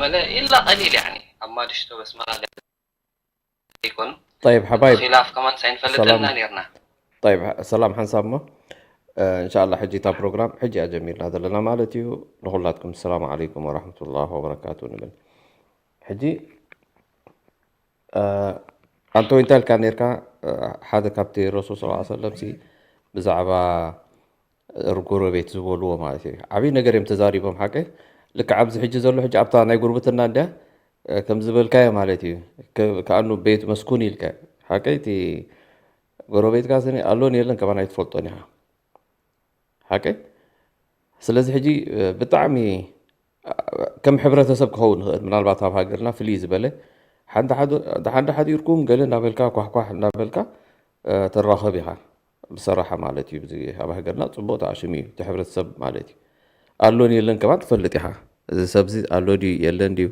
መለ ኢላ ቀሊል፣ ያኒ ኣብ ማድሽቶ በስመራ ኣይኮን طيب حبايب ኺላፍ ከማን ሳይንፈልጥ ሰላም እና ኔርና። طيب ሰላም ሓንሳብ እሞ እንሻላ ሕጂ እታ ፕሮግራም ሕጂ እያ ጀሚርና ዘለና ማለት እዩ። ንኩላትኩም ሰላም ዓለይኩም ወራሕመቱላህ ወበረካቱ ንብል። ሕጂ ኣንተ ወይንታ ኢልካ ነርካ ሓደ ካብቲ ረሱል ስ ሰለም ብዛዕባ ጎረቤት ዝበልዎ ማለት እዩ። ዓብይ ነገር እዮም ተዛሪቦም ሓቀይ። ልክዕ ኣብዚ ሕጂ ዘሎ ሕጂ ኣብታ ናይ ጉርብትና እንድያ ከም ዝበልካዮ ማለት እዩ። ከኣኑ ቤት መስኩን ኢልካ ሓቀይ እቲ ጎረቤትካ ስኒ ኣሎን የለን ከማን ኣይትፈልጦን ኢኻ ሓቀይ። ስለዚ ሕጂ ብጣዕሚ ከም ሕብረተሰብ ክኸውን ንኽእል ምናልባት ኣብ ሃገርና ፍልይ ዝበለ ሓንዳ ሓዲርኩም ገለ እናበልካ ኳሕኳሕ እናበልካ ተራኸብ ኢኻ። ብሰራሓ ማለት እዩ ኣብ ሃገርና ፅቡቅ ተኣሽም እዩ እቲ ሕብረተሰብ ማለት እዩ። ኣሎን የለን ከማን ትፈልጥ ኢኻ። እዚ ሰብዚ ኣሎ ድዩ የለን ድዩ?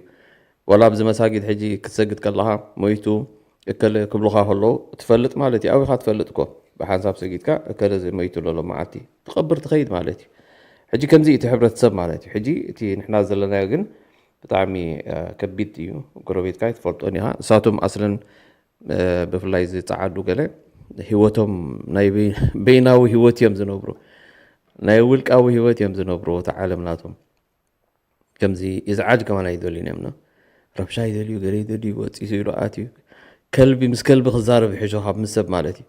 ዋላ ኣብዚ መሳጊድ ሕጂ ክትሰግድ ከለኻ ሞይቱ እከለ ክብሉኻ ከለዉ ትፈልጥ ማለት እዩ። ኣቢኻ ትፈልጥ እኮ ብሓንሳብ ሰጊድካ እከለ ሞይቱ ለሎ መዓልቲ ትቐብር ትኸይድ ማለት እዩ። ሕጂ ከምዚ እቲ ሕብረተሰብ ማለት እዩ። ሕጂ እቲ ንሕና ዘለናዮ ግን ብጣዕሚ ከቢድ እዩ። ጎረቤትካ ኣይትፈልጦን ኢኻ። እሳቶም ኣስለን ብፍላይ ዝፀዓዱ ገለ ህይወቶም ናይ በይናዊ ህይወት እዮም ዝነብሩ። ናይ ውልቃዊ ህይወት እዮም ዝነብሩ። እቲ ዓለም ናቶም ከምዚ ይዝዓጅ ከማን ኣይደልዩን እዮም። ረብሻ ይደልዩ ገለ ይደልዩ ወፂሱ ኢሉ ኣትዩ ከልቢ ምስ ከልቢ ክዛረብ ይሕሾ ካብ ምስ ሰብ ማለት እዩ።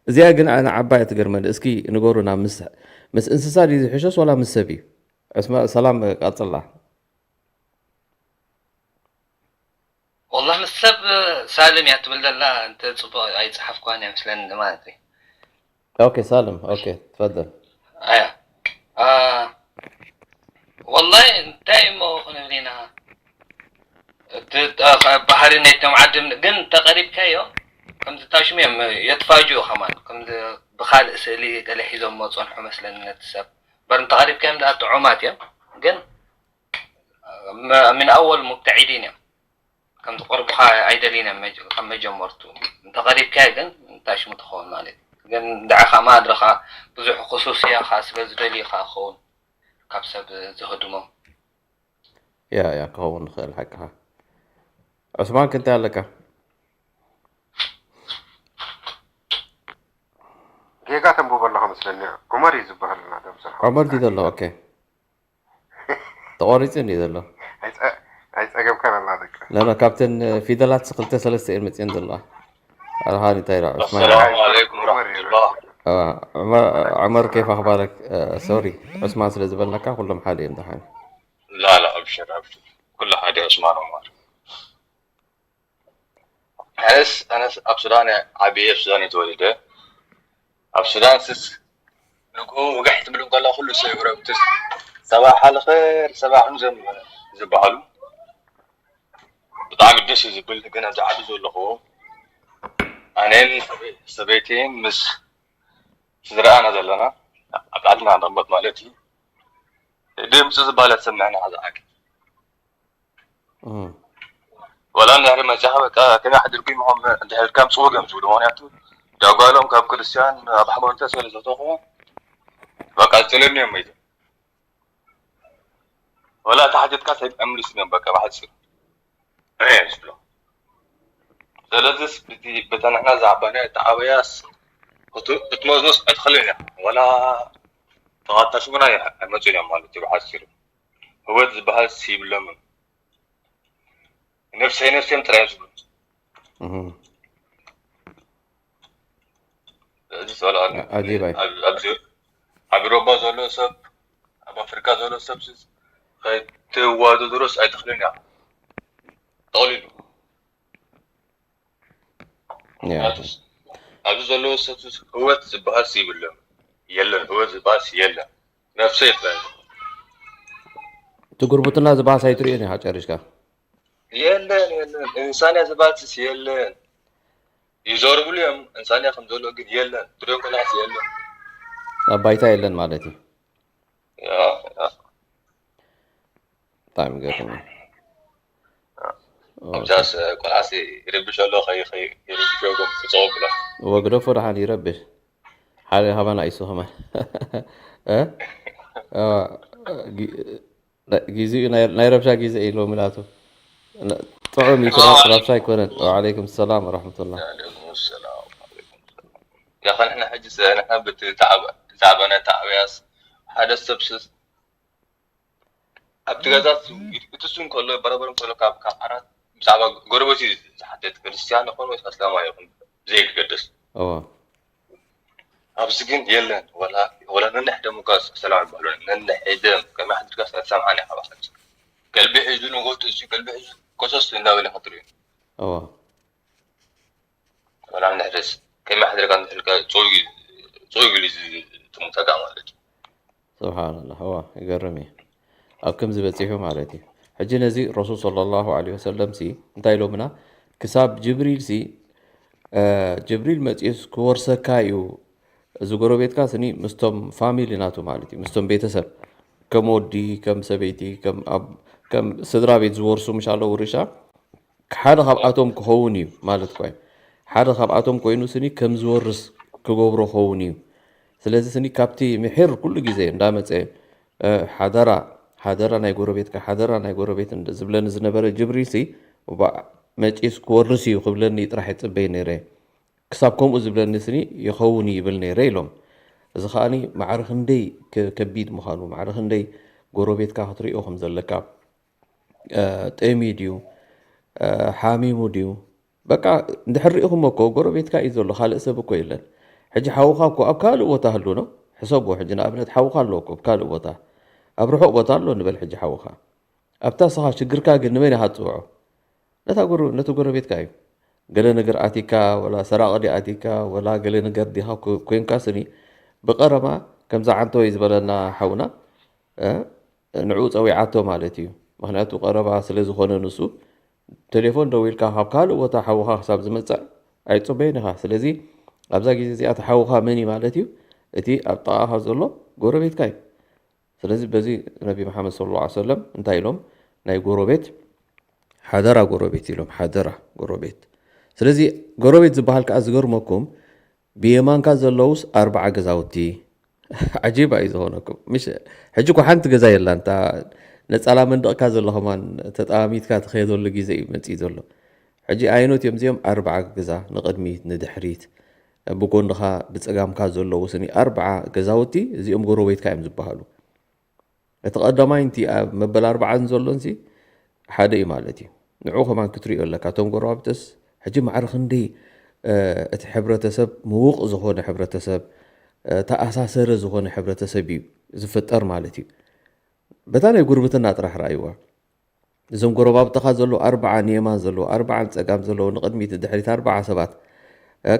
እዚኣ ግን ኣነ ዓባይ ትገርመኒ። እስኪ ንገሩና ምስ ምስ እንስሳ ድዩ ዝሕሾስ ዋላ ምስ ሰብ እዩ? ዕስማ ሰላም ቀፅላ። ወላሂ ምስ ሰብ ሳልም እያ ትብል ዘላ፣ እንተ ጽቡቕ ኣይጸሓፍኳን እያ መስለኒ ማለት እዩ። ኦኬ ሳልም ኦኬ ትፈደል። ኣያ አ፣ ወላሂ እንታይ እሞ ክንብል ኢና እቲ አ፣ ባህሪ ናይቶም ዓድም ግን ተቐሪብካዮ ከምዚ ታሽሙ እዮም የጥፋጅኡ ከማን ከምዚ ብኻልእ ስእሊ ገለ ሒዞም መፅንሑ መስለኒ ነቲ ሰብ በር እንተቐሪብካዮም ደኣ ጥዑማት እዮም ግን ምን ኣወል ሙብተዒዲን እዮም። ከም ዝቐርቡኻ ኣይደልዩን እዮም መጀ- ካብ መጀመርቱ። እንተቐሪብካዮ ግን እንታይ ሽሙ ትኸውን ማለት እዩ። ግን ንዓኻ ማድረኻ ብዙሕ ክሱስያኻ ስለ ዝደልዩኻ ክኸውን ካብ ሰብ ዝህድሞም። ያ ያ ክኸውን ንኽእል ሓቅኻ። ዑስማን ክንታይ ኣለካ? ጌጋ ተንብቦ ኣለኻ መስለኒ። ዑመር እዩ ዝበሃል ናደም ስራሕ። ዑመር ድዩ ዘሎ? ኦኬ ተቆሪጹ እንዲ ዘሎ ኣይጸ- ኣይጸገብካን ኣላ ደቂ። ለሎ ካብተን ፊደላት ክልተ ሰለስተ እየን መጽየን ዘለዋ። ኣልሃኒ እንታይ ኢላ ዑስማን? السلام عليكم ورحمة الله. ዑመር ኬፍ ኣኽባረክ? ሶሪ ዑስማን ስለ ዝበልናካ ኩሎም ሓደ እዮም ደሓን። لا لا أبشر أبشر. كل حاجة عثمان عمر. أنس أنس ኣብ ሱዳን ዓብየ ኣብ ሱዳን እየ ተወሊደ። ኣብ ሱዳን ስስ ንግሆ ወጋሕ ትብል እንከላ ኩሉ ሰብ ይረብትስ ሰባሕ ኣልኸር ሰባሕ ንዘም ዝበሃሉ ብጣዕሚ ደስ እዩ ዝብል። ግን ኣብዚ ዓዲ ዘለኹ ኣነን ሰበይተይን ምስ ስድራኣና ዘለና ኣብ ዓድና ንቕመጥ ማለት እዩ። ድምፂ ዝበሃል ትሰምዕና ዝዓግ እም። ወላ እንድሕሪ መፂኻ በቃ ከመይ ሓዲርኩም ኢኹም እንድሕር ከም ፅውግ እዮም ዝብሉ። ምክንያቱ ዳጓሎም ካብ ክርስትያን ኣብ ሃይማኖት ስለ ዘተኹ በቃ ዝጥለኒ እዮም መይዞም ወላ ተሓቲትካ ኣይምልሱን እዮም በቃ ብሓፂሩ እየ ዝብሎ። ስለዚስ ብቲ በታ ንሕና ዝዓባናዮ እቲ ዓበያስ ክትመዝኖስ ኣይትኽእልን እያ። ወላ ተቓታሽ እውን ኣይመፁን እዮም ማለት እዩ ብሓፂሩ። ህይወት ዝበሃል ይብሎምን ነብሰይ ነብሰዮም ጥራይ ዝብሉ እም። እዚ ጸላሉ ዓጂብ ኣይ። ኣብዚ ኣብ ኤሮፓ ዘሎ ሰብ ኣብ ኣፍሪካ ዘሎ ሰብ ከይትዋዳደሮስ ኣይትኽልን እያ ጠቕሊሉ ያ። ምክንያቱስ ኣብዚ ዘለዉ ሰብ ህይወት ዝበሃል የብሎም የለን ህይወት ዝበሃል የለን ነብሰይ ጥራይ እቲ ጉርብትና ዝበሃስ ኣይትርእዮን ኢኻ ጨሪሽካ። የለን የለን እንሳንያ ዝበሃልስ የለን ይዘርብሉ እዮም እንሳንያ ከም ዘሎ ግን የለን ትሪኦም ከለካስ የለን ኣብ ባይታ የለን ማለት እዩ። ያ፣ ያ። ብጣዕሚ ገርም እዩ። ኣብዛስ ቆልዓሲ ይረብሽ ኣሎ ከይ ከይ ይረብሽ ወጎም ክጸው ብሎ ወግደፎ ደሓን ይረብሽ ሓደ ሃባና ይሱ ከማን እ? እ፣ ጊ- ግዜኡ ናይ ረብሻ ግዜ እዩ ሎሚ ናቱ። ጥዑም እዩ፣ ረብሻ ኣይኮነን። ወዓለይኩም ሰላም ወረሕመቱላህ። ያኸ ንሕና ሕጂ ንሕና ብዛዕባ ናይ ታዕብያስ ሓደ ሰብስስ ኣብቲ ገዛ እቲ ሱን ከሎ በረበረ ከሎ ካብ ዓራት ብዛዕባ ጎረቤት እዩ ዝሓተት፣ ክርስትያን ይኹን ወይ ኣስላማይ ይኹን ብዘይክገድስ። ኣብዚ ግን የለን። ወላ ነንሕ ደም እኳ ሰላም ይባሉ፣ ነንሕ ደም ከመይ ሓድርካ ሰላም ሓኒ ሓባሓት ከልቢ ሒዙ ንጎቱ እሱ ከልቢ ሒዙ ኮሰስ እንዳበለ ከትሪኡ። እዋ ወላ ንድሕርስ ከመይ ሓድርካ ንድሕርካ ጾይ ግሊ ትሙተጋ ማለት እዩ። ስብሓንላህ። እዋ ይገርም እዩ። ኣብ ከምዚ በፂሑ ማለት እዩ። ሕጂ ነዚ ረሱል ሰለላሁ ዐለይሂ ወሰለም ሲ እንታይ ኢሎምና? ክሳብ ጅብሪል ሲ እ፣ ጅብሪል መፂኡስ ክወርሰካ እዩ። እዚ ጎረቤትካ ስኒ ምስቶም ፋሚሊ ናቱ ማለት እዩ፣ ምስቶም ቤተሰብ፣ ከም ወዲ፣ ከም ሰበይቲ፣ ከም ኣብ ከም ስድራ ቤት ዝወርሱ ምሽ ኣለዉ ውርሻ ሓደ ካብኣቶም ክኸውን እዩ ማለት ኮይ ሓደ ካብኣቶም ኮይኑ ስኒ ከም ዝወርስ ክገብሮ ክኸውን እዩ። ስለዚ ስኒ ካብቲ ምሒር ኩሉ ግዜ እንዳመፀ ሓደራ ሓደራ ናይ ጎረቤትካ ሓደራ ናይ ጎረቤት ዝብለኒ ዝነበረ ጅብሪል ሲ መጪስ ክወርስ እዩ ክብለኒ ጥራሕ ይፅበይ ነይረ። ክሳብ ከምኡ ዝብለኒ ስኒ ይኸውን ይብል ነይረ ኢሎም። እዚ ከዓኒ ማዕረ ክንደይ ከቢድ ምዃኑ ማዕረ ክንደይ ጎረቤትካ ክትሪኦ ከም ዘለካ ጠሚ ድዩ ሓሚሙ ድዩ በቃ እንድሕር ሪኢኹሞ እኮ ጎረቤትካ እዩ ዘሎ ካልእ ሰብ እኮ የለን። ሕጂ ሓውኻ እኮ ኣብ ካልእ ቦታ ህሉ ነው ሕሰቦ። ሕጂ ንኣብነት ሓውኻ ኣሎ እኮ ኣብ ካልእ ቦታ ኣብ ርሑቕ ቦታ ኣሎ ንበል ሕጂ ሓውኻ ኣብታ ስኻ ሽግርካ ግን ንመን ኢኻ ትፅውዖ? ነታ ጎረ ነቲ ጎረቤትካ እዩ። ገለ ነገር ኣቲካ ወላ ሰራቒ ድዩ ኣቲካ ወላ ገለ ነገር ዲኻ ኮ- ኮንካ ስኒ ብቐረባ ከምዛ ዓንተወይ ዝበለና ሓውና እ፣ ንዕኡ ፀዊዓቶ ማለት እዩ። ምክንያቱ ቀረባ ስለ ዝኾነ ንሱ ቴሌፎን ደዊልካ ካብ ካልእ ቦታ ሓውኻ ክሳብ ዝመፅእ ኣይፅበይን ኢኻ። ስለዚ ኣብዛ ግዜ እዚኣ እቲ ሓውኻ መን እዩ ማለት እዩ? እቲ ኣብ ጥቓኻ ዘሎ ጎረቤትካ እዩ። ስለዚ በዚ ነቢ መሓመድ ሰለላሁ ዐለይሂ ወሰለም እንታይ ኢሎም ናይ ጎረቤት ሓደራ ጎረቤት ኢሎም ሓደራ ጎረቤት። ስለዚ ጎረቤት ዝበሃል ከዓ ዝገርመኩም ብየማንካ ዘለውስ ኣርባዓ ገዛውቲ። ዓጂባ እዩ ዝኾነኩም ምሽ ሕጂ እኮ ሓንቲ ገዛ የላን እታ ነፃላ መንደቕካ ዘሎ ከማን ተጠማሚትካ ትኸየደሉ ግዜ እዩ መፅኢ ዘሎ። ሕጂ ኣይኖት እዮም እዚኦም ኣርባዓ ገዛ ንቕድሚት ንድሕሪት ብጎንኻ ብፀጋምካ ዘለዉ ስኒ ኣርባዓ ገዛውቲ እዚኦም ጎረቤትካ እዮም ዝበሃሉ። እቲ ቀዳማይ ንቲ ኣብ መበል ኣርባዓን ዘሎን ሲ ሓደ እዩ ማለት እዩ። ንዑ ከማን ክትሪኦ ኣለካ እቶም ጎረባብተስ ሕጂ ማዕረ ክንደይ እቲ ሕብረተሰብ ምውቕ ዝኾነ ሕብረተሰብ ተኣሳሰረ ዝኾነ ሕብረተሰብ እዩ ዝፍጠር ማለት እዩ። በታ ናይ ጉርብትና ጥራሕ ረኣይዋ። እዞም ጎረባብተኻ ዘለዉ ኣርባዓ ንየማን ዘለዉ ኣርባዓ ንፀጋም ዘለዉ ንቕድሚት ንድሕሪት ኣርባዓ ሰባት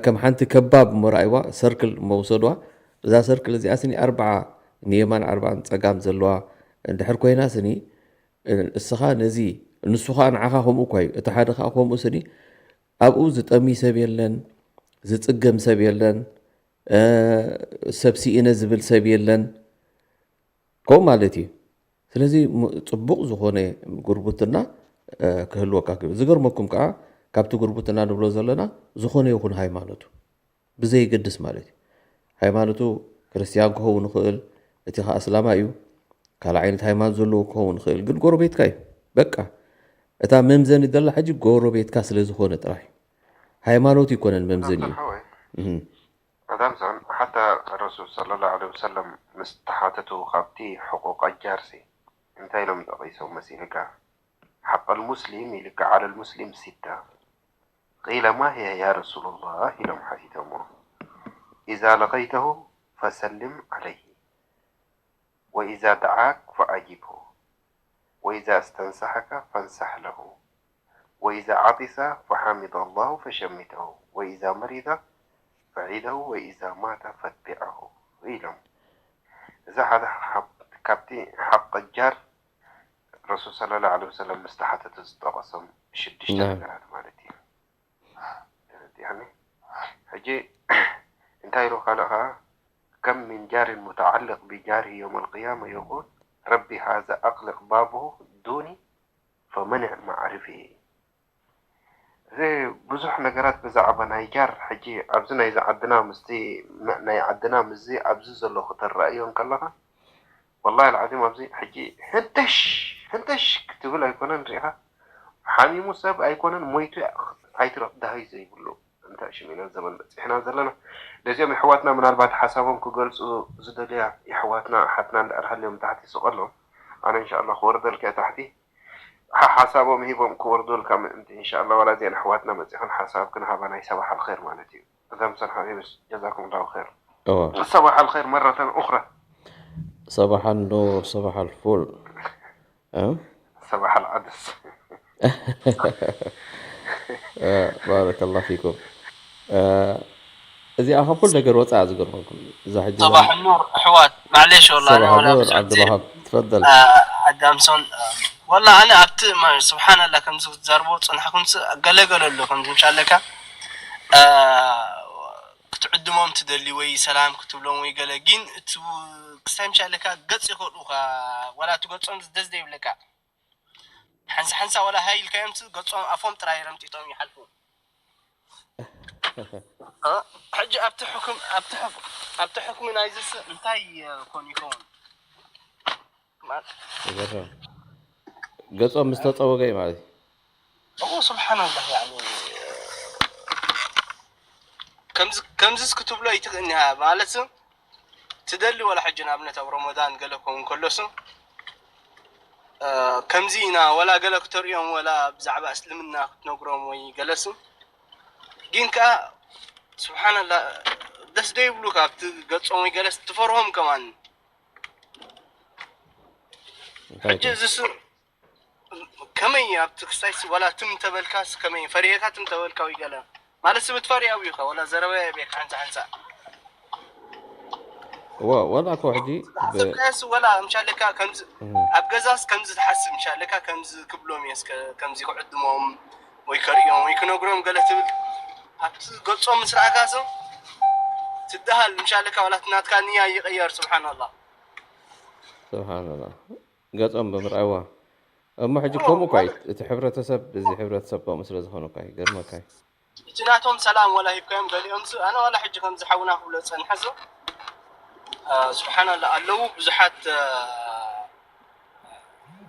ከም ሓንቲ ከባብ እሞ ረኣይዋ ሰርክል እሞ ውሰድዋ። እዛ ሰርክል እዚኣ ስኒ ኣርባዓ ንየማን ኣርባዓ ንፀጋም ዘለዋ እንድሕር ኮይና ስኒ እስኻ ነዚ ንሱ ከዓ ንዓኻ ከምኡ እኳ እዩ እቲ ሓደ ከዓ ከምኡ ስኒ ኣብኡ ዝጠሚ ሰብ የለን ዝፅገም ሰብ የለን ሰብ ስኢነ ዝብል ሰብ የለን ከምኡ ማለት እዩ። ስለዚ ጽቡቕ ዝኾነ ጉርብትና ክህልወካ ክብል ዝገርመኩም ከዓ ካብቲ ጉርብትና ንብሎ ዘለና ዝኾነ ይኹን ሃይማኖቱ ብዘይገድስ ማለት እዩ። ሃይማኖቱ ክርስትያን ክኸውን ይኽእል፣ እቲ ከዓ እስላማ እዩ፣ ካልእ ዓይነት ሃይማኖት ዘለዎ ክኸውን ይኽእል፣ ግን ጎረቤትካ እዩ። በቃ እታ መምዘኒ ደላ ሕጂ ጎረቤትካ ስለ ዝኾነ ጥራሕ እዩ። ሃይማኖት ይኮነን መምዘኒ እዩ። ኣዳምሶን ሓታ ረሱል ሰለላሁ ዐለይሂ ወሰለም ምስ ተሓተቱ ካብቲ ሕቁቅ ኣጃርሲ እንታይ ኢሎም ጠቂሶም መሲልካ ሓቅ ልሙስሊም ኢልካ ዓለ ልሙስሊም ሲታ ቂለ ማ ህየ ያ ረሱሉላህ ኢሎም ሓቲቶምዎ ኢዛ ለቀይተሁ ፈሰልም ዓለይህ ወኢዛ ደዓክ ፈኣጂብሁ ወኢዛ እስተንሰሐከ ፈንሰሕ ለሁ ወኢዛ ዓጢሰ ፈሓሚደ ኣላሁ ፈሸሚተሁ ወኢዛ መሪደ ፈዒደሁ ወኢዛ ማተ ፈትቢዐሁ ኢሎም። እዚ ሓደ ካብቲ ሓቂ ጃር ረሱል ሰለላሁ ዐለይሂ ወሰለም ምስ ተሓተቱ ዝጠቐሶም ሽዱሽተ ነገራት ማለት እዩ። ተረዲእኒ? ሕጂ እንታይ ኢሉ ካልእ ኸዓ ከም ምን ጃሪን ሙተዓልቅ ቢጃሪሂ የውመል ቅያማ የቁል ረቢ ሃዛ ኣቅልቅ ባብሁ ዱኒ ፈመንዕ መዓሪፊሂ። እዚ ብዙሕ ነገራት ብዛዕባ ናይ ጃር ሕጂ ኣብዚ ናይዚ ዓድና ምስቲ ናይ ዓድና ምስዚ ኣብዚ ዘሎ ክተረእዮ እንከለኻ ወላሂ ልዓዚም ኣብዚ ሕጂ ህንተሽ ህንተሽ ክትብል ኣይኮነን ሪኢኻ፣ ሓሚሙ ሰብ ኣይኮነን ሞይቱ ኣይትረፍ ደሃይ ዘይብሉ። እንታይ ሽም ኢና ዘመን በፂሕና ዘለና። ነዚኦም የሕዋትና ምናልባት ሓሳቦም ክገልፁ ዝደልያ የሕዋትና ኣሓትና እንዳኣር ሃልዮም ታሕቲ ስቐሎም። ኣነ እንሻላ ክወርደልካ እየ ታሕቲ ሓ- ሓሳቦም ሂቦም ክወርዱልካ ምእንቲ እንሻላ ዋላ እዚአን ኣሕዋትና መፂኽን ሓሳብ ክንሃባ ናይ ሰባሕ ኣልኸይር ማለት እዩ። እዛ ምሰን ሓቢብስ ጀዛኩም ላሁ ኸይር። እወ ሰባሕ ኣልኸይር መረተን ኡኽራ። صباح النور صباح الفل እ? ሰባሕ ኣልዓደስ ባረከላ ፊኩም። እዚኣ ካብ ኩሉ ነገር ወፃእ ዝገርመኩም እዛ ሕጂ صباح النور ኣሕዋት ማዕሌሽ ወላ صباح ወላ النور ብዙሕ ዓብዱልዋሃብ ትፈደል። ኣዳምሶን ወላ ኣነ ኣብቲ ማ- ስብሓንላ ከምዚ ክትዛርቦ ፅንሕኩም ገለገለ ኣሎ ከምዚ ምሻለካ ክትዕድሞም ትደሊ ወይ ሰላም ክትብሎም ወይ ገለ ግን እቲ ክስታይ ምሻለካ ገፅ ይኸልኡካ ወላ እቲ ገፆም ደስ ዘይብለካ ሓንሳ ሓንሳ ወላ ሃይ ኢልካዮም ገፆም ኣፎም ጥራይ ረምጢጦም ይሓልፉ እ? ሕጂ ኣብቲ ሕኩም ኣብቲ ሕኩም ኣብቲ ሕክሚ ናይዚ ስ እንታይ ኮን ይኸውን ይገርም። ገጾም ምስ ተጸወገ እዩ ማለት እዩ። እዎ ስብሓንላህ ያኒ ከምዚ ከምዚስ ክትብሎ ይትኽእል እኒሃ ማለት ትደሊ ወላ ሕጂ ንኣብነት ኣብ ረመዳን ገለ ክኸውን ከሎስ እ፣ ከምዚ ኢና ወላ ገለ ክተርእዮም ወላ ብዛዕባ እስልምና ክትነግሮም ወይ ገለስ ግን ከኣ ስብሓንላ ደስ ዶ ይብሉ ካብቲ ገጾም ወይ ገለስ ትፈርሆም ከማን እንታይ ሕጂ እዚስ ከመይ ኣብቲ ክስታይስ ወላ ትም ተበልካስ ከመይ ፈሪሄካ ትም ተበልካ ወይ ገለ ማለት ስብ ትፈሪ ኣብዩካ ወላ ዘረባ የቤካ ሓንሳ ሓንሳ ወ- ወላ እኮ ሕጂ ብ- ሰብካያስ ወላ ምሻለካ ከምዚ እህ፣ ኣብ ገዛስ ከምዚ ትሓስብ ምሻለካ ከምዚ ክብሎም እየ እስከ ከምዚ ክዕድሞም ወይ ከርእዮም ወይ ክነግሮም ገለ ትብል ኣብቲ ገጾም ምስ ረኣካስ ትደሃል ምሻለካ ዋላ እቲ ናትካ ንያ ይቀየር ስብሓንላ ስብሓንላ ገጾም ብምርኣይዋ እሞ ሕጂ ከምኡ እኳ እዩ እቲ ሕብረተሰብ እዚ ሕብረተሰብ ከምኡ ስለ ዝኾነ እኳ እዩ ገርመካ እዩ እቲ ናቶም ሰላም ወላ ሂብካዮም ገሊኦም ስ ኣነ ዋላ ሕጂ ከምዚ ሓውና ክብሎ ዝፀንሐ ስ ስብሓንላ ኣለዉ ብዙሓት እ፣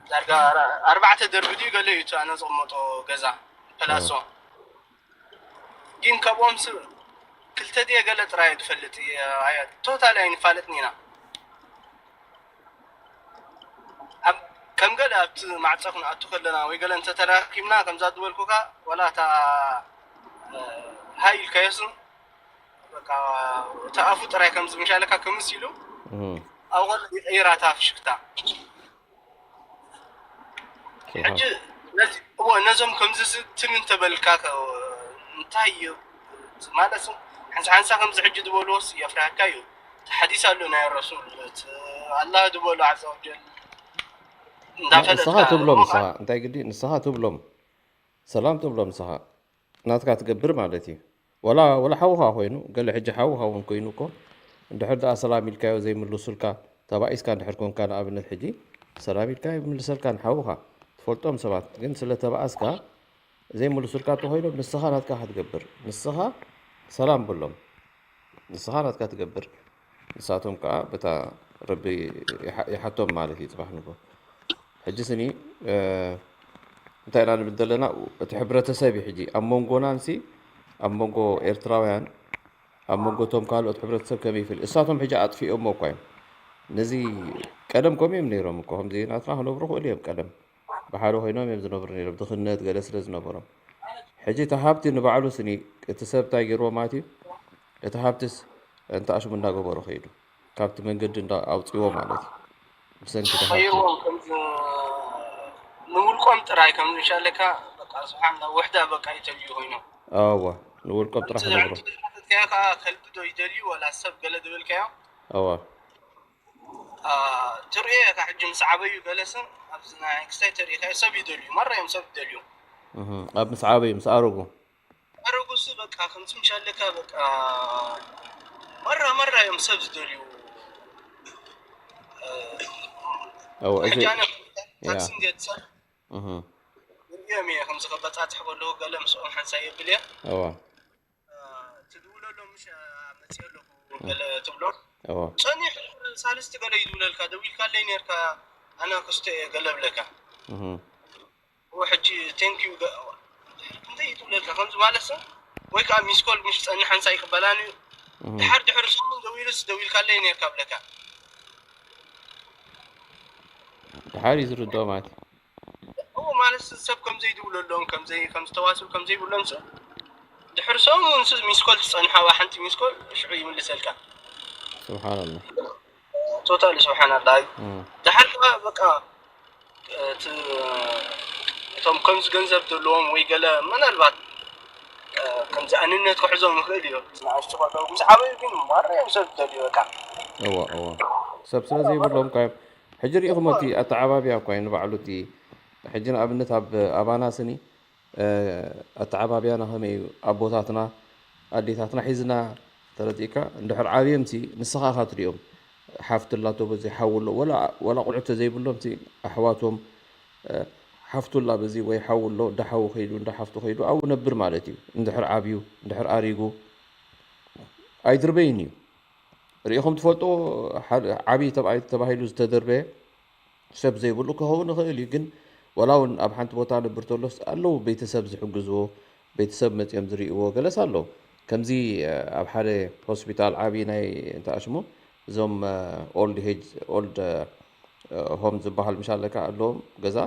ዳርጋ ኣርባዕተ ደርቢ ድዩ ገለ እዩ እቲ ኣነ ዝቕመጦ ገዛ ፐላሶ ግን ካብኦም ስ ክልተ ድየ ገለ ጥራይ ዝፈልጥ ቶታል ኣይንፋለጥን ኢና ኣብ ከም ገለ ኣብቲ ማዕፀ ክንኣቱ ከለና ወይ ገለ እንተተራኪብና ከምዛ ዝበልኩካ ዋላ እታ ሃይ ኢልካዮስ በቃ እቲ ኣፉ ጥራይ ከምዚ ምሻለካ ክምስ ኢሉ እህ፣ ኣብ ገለ ይቀይራ እታ ፍሽክታ ሕጂ ስብሓን ነዚ እዎ ነዞም ከምዚ ስ- ትም እንተበልካ ከ- እንታይ እዩ ማለት ሓንሳ ሓንሳ ከምዚ ሕጂ ዝበልዎስ የፍርሃካ እዩ እቲ ሓዲስ ኣሎ ናይ ረሱል እቲ ኣላህ ዝበሎ ዓዘ ወጀል ንስኻ እንዳፈለጥካ ትብሎም እሞ ንስኻ እንታይ ግዲ ንስኻ ትብሎም ሰላም ትብሎም ንስኻ ናትካ ትገብር ማለት እዩ ወላ ወላ ሓውኻ ኮይኑ ገለ ሕጂ ሓውኻ እውን ኮይኑ እኮ እንድሕር ደኣ ሰላም ኢልካዮ ዘይምልሱልካ ተባኢስካ እንድሕር ኮንካ ንኣብነት ሕጂ ሰላም ኢልካዮ ይምልሰልካ ንሓውኻ ትፈልጦም ሰባት ግን ስለ ተባኣስካ ዘይምልሱልካ እንተኮይኖም ንስኻ ናትካ ክትገብር ንስኻ ሰላም ብሎም ንስኻ ናትካ ትገብር ንሳቶም ከዓ በታ ረቢ ይሓ- ይሓቶም ማለት እዩ ፅባሕ ንጎ ሕጂ ስኒ እ፣ እንታይ ኢና ንብል ዘለና እቲ ሕብረተሰብ እዩ ሕጂ ኣብ መንጎናንሲ ኣብ መንጎ ኤርትራውያን ኣብ መንጎ እቶም ካልኦት ሕብረተሰብ ከመይ ይፍል እሳቶም ሕጂ ኣጥፊኦሞ እኳ እዮም ነዚ ቀደም ከምኡ እዮም ነይሮም እኮ ከምዚ ናትና ክነብሩ ክእሉ እዮም ቀደም ብሓደ ኮይኖም እዮም ዝነብሩ ነይሮም ድኽነት ገለ ስለ ዝነበሮም ሕጂ እቲ ሃብቲ ንባዕሉ ስኒ እቲ ሰብ እንታይ ገይርዎ ማለት እዩ እቲ ሃብትስ እንተ ኣሽሙ እንዳገበሩ ከይዱ ካብቲ መንገዲ እንዳ ኣውፅዎ ማለት እዩ ብሰንኪ እቲ ሃብቲ ቀይርዎም ከም ንውልቆም ጥራይ ከም ንሻለካ በቃ ስብሓንላ ውሕዳ በቃ ይተልዩ ኮይኖም ኣዋ ንውልቆም ጥራሕ ነብሮ ከያ ከዓ ከልቢ ዶ ይደልዩ ወላ ሰብ ገለ ዝበልካዮ ኣዋ ትርእዮ ኢኻ ሕጂ ምስ ዓበዩ ገለሰ ኣብዚ ናይ ክስታይ ተሪእካ ሰብ ይደልዩ ማራ እዮም ሰብ ይደልዩ እህ፣ ኣብ ምስ ዓበዩ ምስ ኣረጉ ኣረጉስ በቃ ከምዚ ምሻለካ በቃ ማራ ማራ እዮም ሰብ ዝደልዩ ኣዋ እዚ ሕጂ ኣነ ያ ታክሲ እንዴት ሰብ እህ፣ ንሪኦም እየ ከምዚ ከበፃፅሕ ከለዉ ገለ ምስኦም ሓንሳእ የብል እየ ኣዋ ትድውለሎም ምሽ መፅእ ኣለኹ ገለ ትብሎ ኣዋ ፀኒሑ ሳልስቲ ገለ እዩ ዝብለልካ፣ ደዊልካለይ ነርካ፣ ኣነ ክስተ እየ ገለ ብለካ። እህ። እዎ፣ ሕጂ ቴንኪዩ ገ-፣ ክንደይ እዩ ዝብለልካ ከምዚ ማለት ሰብ? ወይ ከዓ ሚስኮል ምሽ ጸንሕ ሓንሳ ይቅበላን እዩ። እህ። ድሓር ድሕሪ ሰሙን ደዊሉስ ደዊልካለይ ነርካ ብለካ። ድሓር እዩ ዝርድኦ ማለት እዩ። እዎ፣ ማለት ሰብ ከም ዘይድውለሎም፣ ከም ዘይ-፣ ከም ዝተዋስብ ከም ዘይብሎም ሰብ ድሕሪ ሰሙን ስ-፣ ሚስኮል ትጸንሓዋ ሓንቲ ሚስኮል ሽዑ ይምልሰልካ። ስብሓንላህ። ቶታሊ ስብሓንላህ። እም። ድሓር ከኣ በቃ፣ እቲ፣ እቶም ከምዚ ገንዘብ ዘለዎም ወይ ገለ ምናልባት፣ ከምዚ ኣንነት ክሕዞም ይኽእል እዩ። ንኣሽቱ ከለዉ ምስ ዓበዩ ግን ማራ እዮም ሰብ ዝደልዩ በቃ። እዎ፣ እዎ። ሰብ ስለ ዘይብሎም እኮ እዮም። ሕጂ ሪኢኹሞ እቲ ኣተዓባብያ እኮ እዩ ንባዕሉ እቲ፣ ሕጂ ንኣብነት ኣብ ኣባና ስኒ፣ እ፣ ኣተዓባብያና ከመይ እዩ? ኣቦታትና፣ ኣዴታትና ሒዝና ተረዲእካ፣ እንድሕር ዓብዮምሲ ንስኻ ኢኻ ትሪኦም። ሓፍቲ ኣላቶ በዚ ሓው ኣሎ፣ ወላ፣ ወላ ቆልዑ ተዘይብሎምሲ ኣሕዋቶም፣ እ፣ ሓፍቱ ኣላ በዚ ወይ ሓው ኣሎ፣ እንዳ ሓው ከይዱ፣ እንዳ ሓፍቱ ከይዱ፣ ኣብኡ ነብር ማለት እዩ። እንድሕር ዓብዩ፣ እንድሕር ኣሪጉ፣ ኣይድርበይን እዩ። ሪኢኹም ትፈልጡ? ሓደ ዓብዪ ተባሂ-፣ ተባሂሉ ዝተደርበየ ሰብ ዘይብሉ ክኸውን ይኽእል እዩ፣ ግን ዋላ እውን ኣብ ሓንቲ ቦታ ነብር ተሎስ ኣለዉ ቤተሰብ ዝሕግዝዎ፣ ቤተሰብ መፂኦም ዝርእይዎ ገለስ ኣለዉ። ከምዚ፣ እ፣ ኣብ ሓደ ሆስፒታል ዓብዪ ናይ እንታይ ሽሙ እዞም፣ እ፣ ኦልድ ሄጅ፣ ኦልድ፣ እ፣ ሆም ዝበሃል ምሽ ኣለካ ኣለዎም ገዛ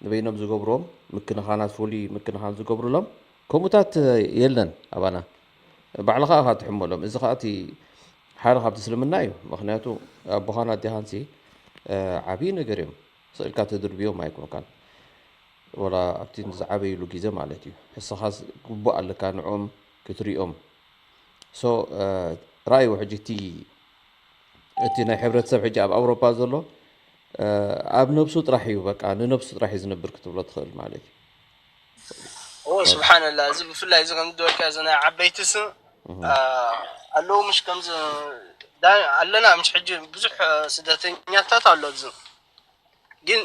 ንበይኖም ዝገብርዎም ምክንኻናት፣ ፍሉይ ምክንኻን ዝገብሩሎም ከምኡታት የለን ኣባና። ባዕልኻ ኢኻ ትሕመሎም። እዚ ኸኣ እቲ ሓደ ካብቲ እስልምና እዩ። ምኽንያቱ ኣቦኻን ኣዴኻንሲ፣ እ፣ ዓብዪ ነገር እዮም። ስቕ ኢልካ ተድርብዮም ኣይኮንካን። ወላ ኣብቲ ዝዓበይሉ ግዜ ማለት እዩ። ንስኻስ ግቡእ ኣለካ ንዕኦም ክትሪኦም። ሶ፣ እ፣ ረኣይዎ ሕጂ እቲ፣ እቲ ናይ ሕብረተሰብ ሕጂ ኣብ ኣውሮፓ ዘሎ፣ እ፣ ኣብ ነብሱ ጥራሕ እዩ፣ በቃ ንነብሱ ጥራሕ እዩ ዝነብር ክትብሎ ትኽእል ማለት እዩ። ኦ፣ ስብሓንላ፣ እዚ ብፍላይ እዚ ከም ዝበልካ፣ እዚ ናይ ዓበይቲ ስም፣ እህ። አ፣ ኣለዉ፣ ምሽ ከምዚ፣ ዳ-፣ ኣለና፣ ምሽ ሕጂ ብዙሕ፣ እ፣ ስደተኛታት ኣሎ ኣብዚ። ግን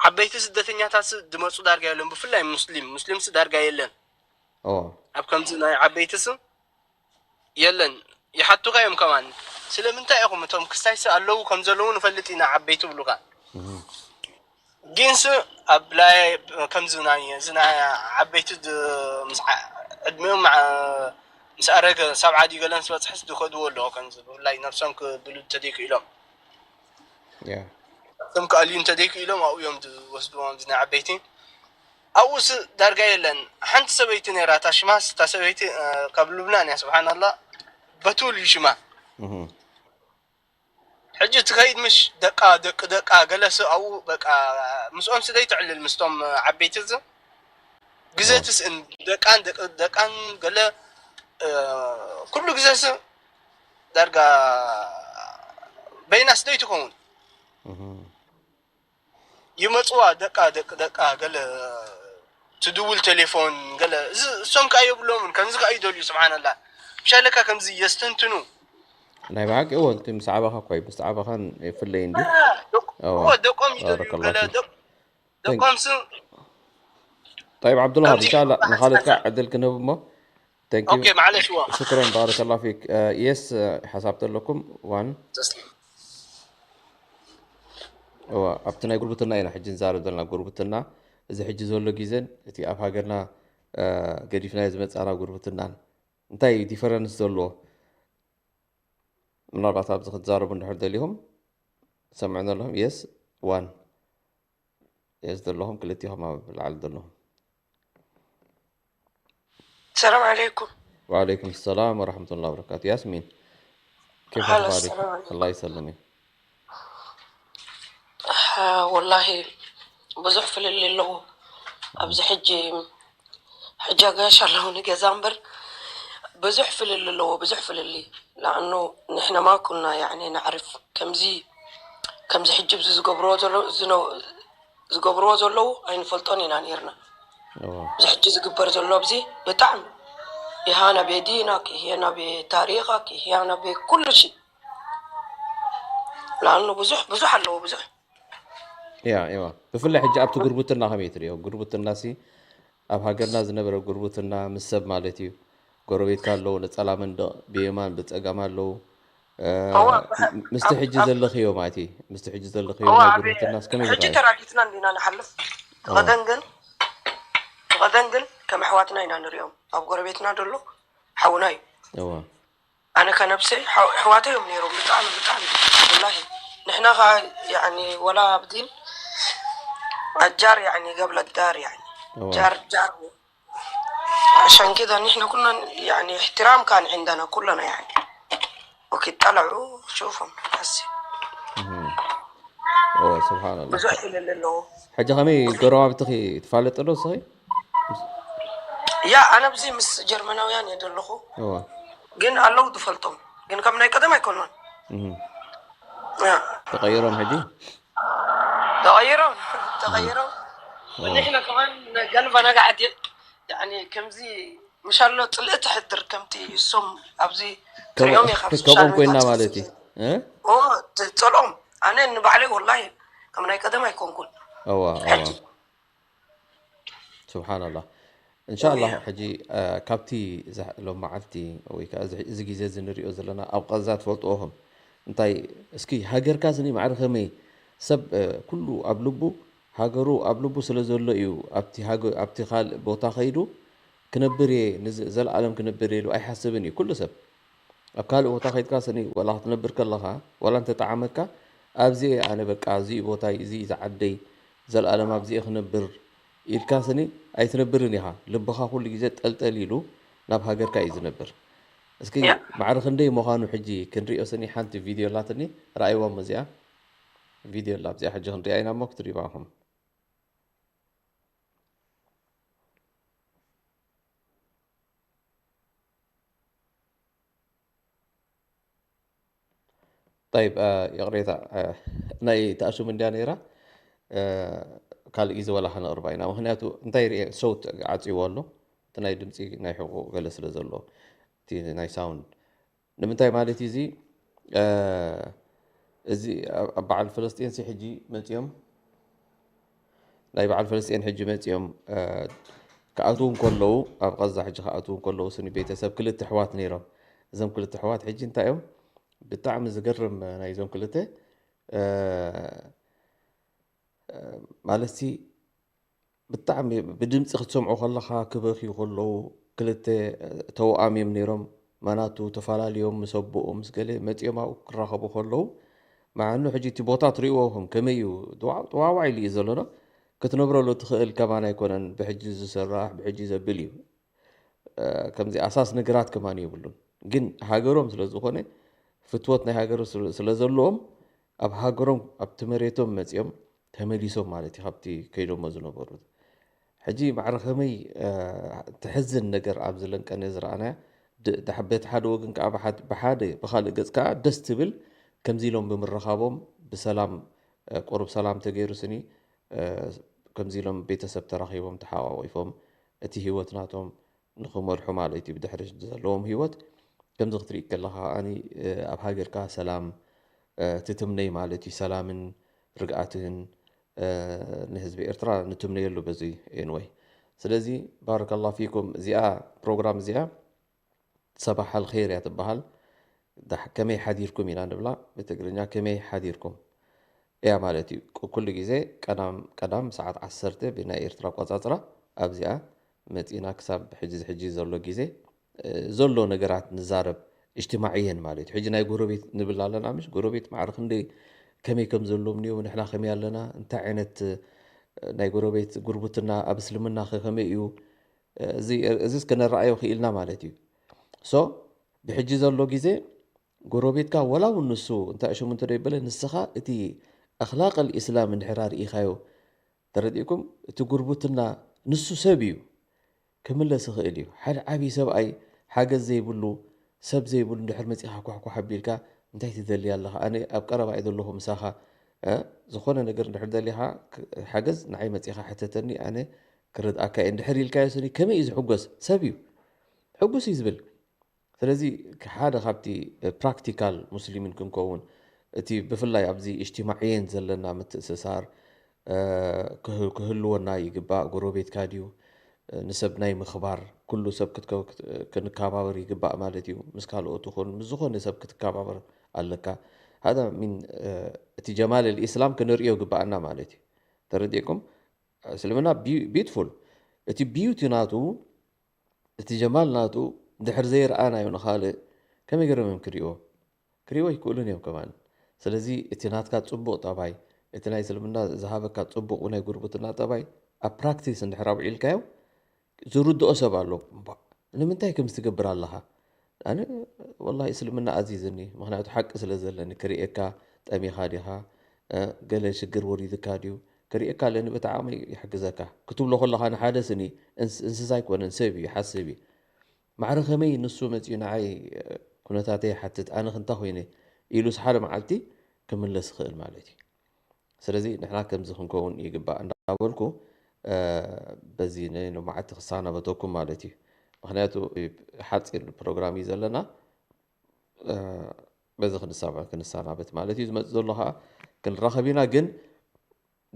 ዓበይቲ ስደተኛታት ስ-፣ ዝመጹ ዳርጋ የለን፣ ብፍላይ ሙስሊም፣ ሙስሊም ስ ዳርጋ የለን። ኦ። ኣብ ከምዚ ናይ ዓበይቲ ስም የለን። ይሓቱኻ እዮም ከማን። ስለምንታይ ኢኹም እቶም ክስታይስ ኣለዉ ከም ዘለዉ ንፈልጥ ኢና ዓበይቲ ይብሉኻ። እህ። ጊንስ ኣብ ላይ ከምዚ ናይ፣ እዚ ናይ ዓበይቲ ድ-፣ ምስ ዓ-፣ ዕድሚኦም ዓ-፣ ምስ ኣረገ ሰብዓ ድዩ ገለን ዝበጽሕስ ዝኸድዎ ኣለዉ ከምዚ ብፍላይ ነብሶም ክድሉ እንተደይክኢሎም። ያ። ነብሶም ክኣልዩ እንተደይክኢሎም ኣብኡ እዮም ዝወስድዎም እዚ ናይ ዓበይቲ። ኣብኡስ ዳርጋ የለን። ሓንቲ ሰበይቲ ነይራ፣ እታ ሽማስ፣ እታ ሰበይቲ፣ እ፣ ካብ ሉብናን እያ፣ ስብሓንላ። በቱል እዩ ሽማ። እህ። ሕጂ ትኸይድ ምሽ ደቃ፣ ደቂ ደቃ፣ ገለ ስ-፣ ኣብኡ በቃ ምስኦም ስደይ ትዕልል፣ ምስቶም ዓበይቲ እዚ። ግዜ ኦ። ትስእን፣ ደቃን፣ ደቂ ደቃን፣ ገለ፣ እ፣ ኩሉ ግዜ ስ-፣ ዳርጋ በይና ስደይ ትኸውን። እህ። ይመጽዋ ደቃ፣ ደቂ ደቃ፣ ገለ ትድውል ቴሌፎን፣ ገለ እዚ፣ እሶም ከኣ የብሎምን፣ ከምዚ ከኣ ይደልዩ፣ ስብሓንላ። ምሻለካ ከምዚ የስተንትኑ። ናይ ብሓቂ እዎ፣ እቲ ምስ ዓባኻ እኳ እዩ፣ ምስ ዓባኻን ይፍለይ እንድዩ። አ፣ ደቅ-፣ እዎ። እዎ፣ ደቆም ይደልዩ፣ ባረከላሁ ገለ ፊክ። ደቅ-፣ Thank ደቆም ስ-፣ طيب፣ ዓብዱልሃብ፣ ከምዚ ኢንሻኣላ፣ ንኻልእ ከዓ ዕድል ክንህብ እሞ። Thank you. ኦኬ፣ ማዕለሽ፣ እዎ። ሽክረን፣ ባረከላሁ ፊክ። እ፣ የስ፣ እ፣ ሓሳብ ተለኩም፣ ዋን። ተስሊም። እዋ፣ ኣብቲ ናይ ጉርብትና ኢና ሕጂ ንዛረብ ዘለና፣ ጉርብትና። እዚ ሕጂ ዘሎ ግዜን እቲ ኣብ ሃገርና፣ እ፣ ገዲፍናዮ ዝመጻና ጉርብትናን እንታይ ዲፈረንስ ዘለዎ? ምናልባት ኣብዚ ክትዛረቡ እንድሕር ደሊኹም፣ ሰምዑ ዘለኹም፣ የስ፣ ዋን። የስ ዘለኹም፣ ክልቲኹም ኣብ ላዕሊ ዘለኹም። السلام عليكم. وعليكم السلام ورحمة الله وبركاته. ياسمين، كيف هلا، أخبارك؟ السلام عليكم. الله يسلمك. آه، والله ብዙሕ ፍልልይ ኣለዎ። ኣብዚ ሕጂ፣ ሕጂ ኣጋይሽ ኣለዉ ንገዛ እምበር፣ ብዙሕ ፍልልይ ኣለዎ፣ ብዙሕ ፍልልይ። لأنه نحن ما كنا يعني نعرف ከምዚ፣ ከምዚ ሕጂ ኣብዚ ዝገብርዎ ዘለዉ፣ ዝነ-፣ ዝገብርዎ ዘለዉ ኣይንፈልጦን ኢና ነይርና። እዎ። እዚ ሕጂ ዝግበር ዘሎ ኣብዚ ብጣዕሚ ኢሃና ቤዲናክ፣ ኢሃና ቤታሪኻክ፣ ኢሃና ቤኩሉ ሺ። لأنه ብዙሕ፣ ብዙሕ ኣለዎ፣ ብዙሕ። እያ፣ እዋ። ብፍላይ ሕጂ ኣብቲ ጉርብትና ከመይ ትርእዮ? ጉርብትናሲ ኣብ ሃገርና ዝነበረ ጉርብትና ምስ ሰብ ማለት እዩ። ጎረቤትካ ኣለዉ፣ ነጸላ መንደቕ ብየማን ብጸጋም ኣለዉ። እ፣ እዋ፣ ብሓ-፣ ምስቲ ኣብ-፣ ሕጂ ኣብ-፣ ዘለኽዮ ማለቲ፣ ምስቲ ሕጂ ዘለኽዮ እዋ፣ ናይ ኣብ-፣ ጉርብትናስ ከመይ ሕጂ ይረኣዩ? ተራጊጽና እንዲና ንሓልፍ። እዋ። ብቐደም ግን፣ ብቐደም ግን ከም ኣሕዋትና ኢና ንሪኦም። ኣብ ጎረቤትና ዘሎ ሓውና እዩ። እዋ። ኣነ ከነብሰይ ሓው-፣ ኣሕዋተይ እዮም ነይሮም፣ ብጣዕሚ፣ ብጣዕሚ፣ ወላሂ። ንሕና ኸዓ፣ ያዕኒ፣ ወላ ኣብ ዲን፣ ኣጃር፣ ያዕኒ፣ ገብለ ዳር፣ ያዕኒ፣ እዋ። ጃር፣ ጃር። عشان كده نحن كلنا، يعني، احترام كان عندنا كلنا، يعني. وكي طلعوا، شوفهم، هسي. እህ። እዎ፣ ስብሓንላህ። ብዙሕ ኢለ ኣለዎ። ሕጂ ከመይ ጎረባብትኺ ትፋለጥ ዶ ንስኺ? ያ፣ ኣነ ኣብዚ ምስ ጀርመናውያን እየ ዘለኹ። እዎ። ግን ኣለዉ ዝፈልጦም። ግን ከም ናይ ቀደም ኣይኮኑን። እህ። ያ። ተቐይሮም ሕጂ? ተቐይሮም፣ ተቐይሮም። እዎ። ንሕና ከማን ገለ በነጋ ዓዲ፣ ያዕኒ፣ ከምዚ ምሻሎ ጽልኢ ተሕድር ከምቲ እሶም ኣብዚ ከምኡ-፣ ትሪኦም ኢኻ ኣብ ከምኦም ሶሻል ኮይና ሚድያ ማለት እዩ። እ? ኦ፣ ት-፣ ጸልኦም። ኣነ ንባዕለይ ወላሂ ከም ናይ ቀደም ኣይኮንኩን። እዋ፣ እዋ። ሕጂ። ስብሓንላህ። እንሻኣላህ፣ እያ። ሕጂ፣ እ፣ ካብቲ ዝሕ-፣ ሎም መዓልቲ ወይ ከዓ እዚ፣ እዚ ግዜ እዚ ንሪኦ ዘለና ኣብ ቐዛ ትፈልጥዎ ኹም። እንታይ፣ እስኪ ሃገርካ ስኒ ማዕረ ከመይ ሰብ፣ እ፣ ኩሉ ኣብ ልቡ፣ ሃገሩ ኣብ ልቡ ስለ ዘሎ እዩ ኣብቲ ሃገ-፣ ኣብቲ ካልእ ቦታ ከይዱ ክነብር እየ፣ ንዘ-፣ ዘለኣለም ክነብር እየ ኢሉ ኣይሓስብን እዩ ኩሉ ሰብ። ኣብ ካልእ ቦታ ከይድካ ስኒ ዋላ ክትነብር ከለኻ፣ ዋላ እንተጠዓመካ፣ ኣብዚ እየ ኣነ በቃ፣ እዚ እዩ ቦታይ፣ እዚ እዩ ዝዓደይ፣ ዘለኣለም ኣብዚ እየ ክነብር ኢልካ ስኒ ኣይትነብርን ኢኻ። ልብኻ ኩሉ ግዜ ጠልጠል ኢሉ ናብ ሃገርካ እዩ ዝነብር። እስኪ ያ። ማዕረ ክንደይ ምዃኑ ሕጂ ክንሪኦ ስኒ ሓንቲ ቪድዮ ኣላትኒ፣ ረኣይዎም እዚኣ። ቪድዮ ኣላ ኣብዚኣ ሕጂ ክንሪኣ ኢና እሞ ክትሪእዋ ኢኹም። ጠይብ፣ እ፣ ይቕሬታ፣ እ፣ ናይ ተኣሽሙ እንድያ ነይራ። እ፣ ካልእ ግዜ ዋላ ከነቕርባ ኢና። ምኽንያቱ እንታይ ርኤ፣ ሰውት ዓጽይዎ ኣሎ። እቲ ናይ ድምጺ ናይ ሕቖ ገለ ስለ ዘሎ፣ እቲ ናይ ሳውንድ። ንምንታይ ማለት እዩ እዚ? እ፣ እዚ ኣብ፣ ኣብ በዓል ፈለስጢንሲ ሕጂ መጺኦም፣ ናይ በዓል ፈለስጢን ሕጂ መጺኦም፣ እ፣ ክኣትዉ እንከለዉ፣ ኣብ ቐዛ ሕጂ ክኣትዉ እንከለዉ፣ ስኒ ቤተሰብ ክልተ ኣሕዋት ነይሮም። እዞም ክልተ ኣሕዋት ሕጂ እንታይ እዮም? ብጣዕሚ ዝገርም ናይዞም ክልተ፣ እ፣ እ፣ ማለትሲ ብጣዕሚ ብድምፂ ክትሰምዖ ከለኻ ክበኽዩ ከለዉ፣ ክልተ ተወኣም እዮም ነይሮም። ማናቱ ተፈላለዮም ምስ ኣቦኦም ምስ ገለ መፂኦም ኣብኡ ክራኸቡ ከለዉ፣ መዓኑ ሕጂ እቲ ቦታ ትሪእዎ ኢኹም ከመይ እዩ? ጥዋ-፣ ጥዋዋዕ ኢሉ እዩ ዘሎ ዶ? ክትነብረሉ ትኽእል ከማን ኣይኮነን። ብሕጂ ዝስራሕ፣ ብሕጂ ዘብል እዩ። እ፣ ከምዚ ኣሳስ ነገራት ከማን የብሉን። ግን ሃገሮም ስለ ዝኾነ ፍትወት ናይ ሃገር ስለ፣ ስለ ዘለዎም ኣብ ሃገሮም ኣብቲ መሬቶም መጺኦም ተመሊሶም ማለት እዩ ካብቲ ከይዶሞ ዝነበሩ። ሕጂ ማዕረ ከመይ፣ እ፣ ትሕዝን ነገር ኣብዚ ለንቀነ ዝረኣናያ ድ-፣ ዳሕ-፣ በቲ ሓደ ወገን ከኣ ብሓድ-፣ ብሓደ ብኻልእ ገጽ ከኣ ደስ ትብል ከምዚ ኢሎም ብምርኻቦም ብሰላም፣ እ፣ ቁሩብ ሰላም ተገይሩ ስኒ፣ እ፣ ከምዚ ኢሎም ቤተሰብ ተራኺቦም ተሓቋቒፎም እቲ ህይወት ናቶም ንኽመርሑ ማለት እዩ። ብድሕሪ ዘለዎም ህይወት ከምዚ ክትርኢ ከለኻ ከኣኒ፣ እ፣ ኣብ ሃገርካ ሰላም፣ እ፣ ትትምነይ ማለት እዩ። ሰላምን ርግኣትን፣ እ፣ ንህዝቢ ኤርትራ ንትምነየሉ በዚ ኤንወይ። ስለዚ ባረከላሁ ፊኩም። እዚኣ ፕሮግራም እዚኣ ሰባሕ ኣልኸይር እያ ትበሃል። ዳሕ-፣ ከመይ ሓዲርኩም ኢና ንብላ ብትግርኛ፣ ከመይ ሓዲርኩም እያ ማለት እዩ። ቁ-፣ ኩሉ ግዜ ቀዳም፣ ቀዳም ሰዓት ዓሰርተ ብናይ ኤርትራ ኣቆጻጽራ ኣብዚኣ መጺና ክሳብ ሕጂ፣ ሕጂ ዘሎ ግዜ፣ እ፣ ዘሎ ነገራት ንዛረብ፣ እጅትማዕየን ማለት እዩ። ሕጂ ናይ ጎረቤት ንብል ኣለና፣ ምሽ? ጎረቤት ማዕረ ክንደይ ከመይ ከም ዘሎም ንየው፣ ንሕና ከመይ ኣለና፣ እንታይ ዓይነት፣ እ፣ ናይ ጎረቤት ጉርብትና ኣብ እስልምና ከ ከመይ እዩ? እ፣ እዚ፣ እዚስ ከነረኣዮ ክኢልና ማለት እዩ። ሶ፣ ብሕጂ ዘሎ ግዜ ጎረቤትካ ወላ እውን ንሱ እንታይ ሽሙ እንተ ደይበለ፣ ንስኻ እቲ ኣኽላቕ ኣልኢስላም እንድሕር ኣርኢኻዮ፣ ተረዲእኩም፣ እቲ ጉርብትና ንሱ ሰብ እዩ፣ ክምለስ ይኽእል እዩ። ሓደ ዓብዪ ሰብኣይ ሓገዝ ዘይብሉ፣ ሰብ ዘይብሉ እንድሕር መጺኻ ኳሕኳሕ ኣቢልካ፣ "እንታይ ትደሊ ኣለኻ? ኣነ ኣብ ቀረባ እየ ዘለኹ ምሳኻ፣ እ፣ ዝኾነ ነገር እንድሕር ደሊኻ፣ ክ-፣ ሓገዝ ንዓይ መጺኻ ሕተተኒ፣ ኣነ ክረድኣካ እየ" እንድሕር ኢልካዮ ስኒ፣ ከመይ እዩ ዝሕጎስ? ሰብ እዩ። ሕጉስ እዩ ዝብል። ስለዚ ሓደ ካብቲ ፕራክቲካል ሙስሊሚን ክንከውን፣ እቲ ብፍላይ ኣብዚ እጅትማዕየን ዘለና ምትእስሳር፣ እ፣ ክህ-፣ ክህልወና ይግባእ። ጎረቤትካ ድዩ? እ፣ ንሰብ ናይ ምኽባር፣ ኩሉ ሰብ ክትከ-፣ ክት-፣ ክንከባበር ይግባእ ማለት እዩ። ምስ ካልኦት ይኹን ምስ ዝኾነ ሰብ ክትከባበር ኣለካ። هذا من እቲ ጀማል الإسلام ክንርእዮ ግባኣና ማለት እዩ። ተረዲእኩም? እስልምና ቢዩቲፉል፣ እቲ ቢዩቲ ናቱ፣ እቲ ጀማል ናቱ ድሕር ዘይረኣናዮ ንኻልእ ከመይ ገይሮም እዮም ክርእይዎ? ክርእይዎ ኣይክእሉን እዮም ከማን። ስለዚ እቲ ናትካ ጽቡቕ ጠባይ፣ እቲ ናይ እስልምና ዝሃበካ ጽቡቕ ናይ ጉርብትና ጠባይ ኣብ ፕራክቲስ እንድሕር ኣውዒልካዮ ዝርድኦ ሰብ ኣሎ። እምቧእ፣ ንምንታይ ከምዚ ትገብር ኣለኻ? ኣነ ወላሂ እስልምና ኣዚዝኒ፣ ምኽንያቱ ሓቂ ስለ ዘለኒ። ክርእየካ፣ ጠሚኻ ዲኻ፣ እ፣ ገለ ሽግር ወሪድካ ድዩ ክርእየካ ኣለኒ፣ በቲ ዓቕመይ ይሕግዘካ ክትብሎ ከለኻ ንሓደ ስኒ፣ እንስ-፣ እንስሳ ኣይኮነን፣ ሰብ እዩ፣ ይሓስብ እዩ። ማዕረ ከመይ ንሱ መጺኡ ንዓይ፣ እ፣ ኩነታተይ ይሓትት፣ ኣነ ክንታ ኮይነ ኢሉስ ሓደ መዓልቲ ክምለስ ይኽእል ማለት እዩ። ስለዚ ንሕና ከምዚ ክንከውን ይግባእ እንዳበልኩ፣ እ፣ በዚ ናይ ሎማዓቲ ክሰናበተኩም ማለት እዩ። ምኽንያቱ ሓጺር ፕሮግራም እዩ ዘለና። እ፣ በዚ ክንሰማ-፣ ክንሰናበት ማለት እዩ። ዝመጽእ ዘሎ ኸኣ ክንራኸብ ኢና፣ ግን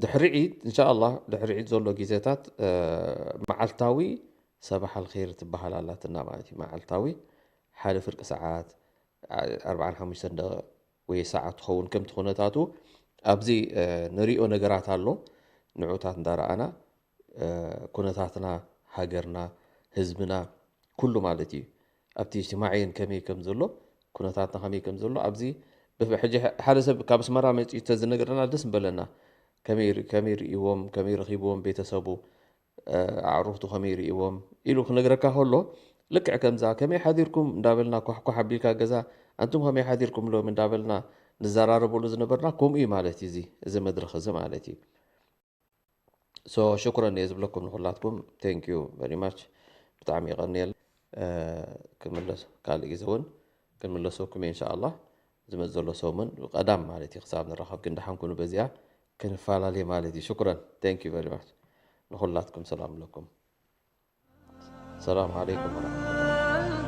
ድሕሪ ዒድ፣ እንሻ ኣላህ፣ ድሕሪ ዒድ ዘሎ ግዜታት፣ እ፣ መዓልታዊ ሰባሕ ኣልኸይር ትበሃል ኣላትና ማለት እዩ። መዓልታዊ ሓደ ፍርቂ ሰዓት፣ ኣ-፣ ኣርብዓን ሓሙሽተን ደቂቕ ወይ ሰዓት ትኸውን ከምቲ ኩነታቱ። ኣብዚ፣ እ፣ ንሪኦ ነገራት ኣሎ። ንዑታት እንዳረኣና፣ እ፣ ኩነታትና፣ ሃገርና፣ ህዝብና፣ ኩሉ ማለት እዩ። ኣብቲ እጅትማዕየን ከመይ ከም ዘሎ፣ ኩነታትና ከመይ ከም ዘሎ፣ ኣብዚ ብፍ-፣ ሕጂ ሕ-፣ ሓደ ሰብ ካብ ኣስመራ መጺኡ ተዝነግረና ደስ ምበለና። ከመይ ር-፣ ከመይ ርእይዎም፣ ከመይ ረኺብዎም ቤተሰቡ፣ እ፣ ኣዕሩኽቱ ከመይ ርእይዎም ኢሉ ክነግረካ ከሎ፣ ልክዕ ከምዛ ከመይ ሓዲርኩም እንዳበልና ኳሕኳሕ ኣቢልካ ገዛ፣ ኣንቱም ከመይ ሓዲርኩም ሎም እንዳበልና ንዘራረበሉ ዝነበርና፣ ከምኡ እዩ ማለት እዩ እዚ፣ እዚ መድረኽ እዚ ማለት እዩ። So ሽኩረን እየ ዝብለኩም ንኹላትኩም። Thank you very much። ብጣዕሚ የቐንየል። እ፣ ክምለስ፣ ካልእ ግዜ እውን ክንምለሰኩም እየ እንሻ ኣላህ። ዝመጽእ ዘሎ ሰሙን ቀዳም ማለት እዩ ክሳብ ንራኸብ፣ ግን ደሓን ኩኑ በዚኣ ክንፈላለይ ማለት እዩ። ሽኩረን። Thank you very much። ንኹላትኩም ሰላም ኣለኩም። ሰላም ዓለይኩም ወረሕመቱላህ።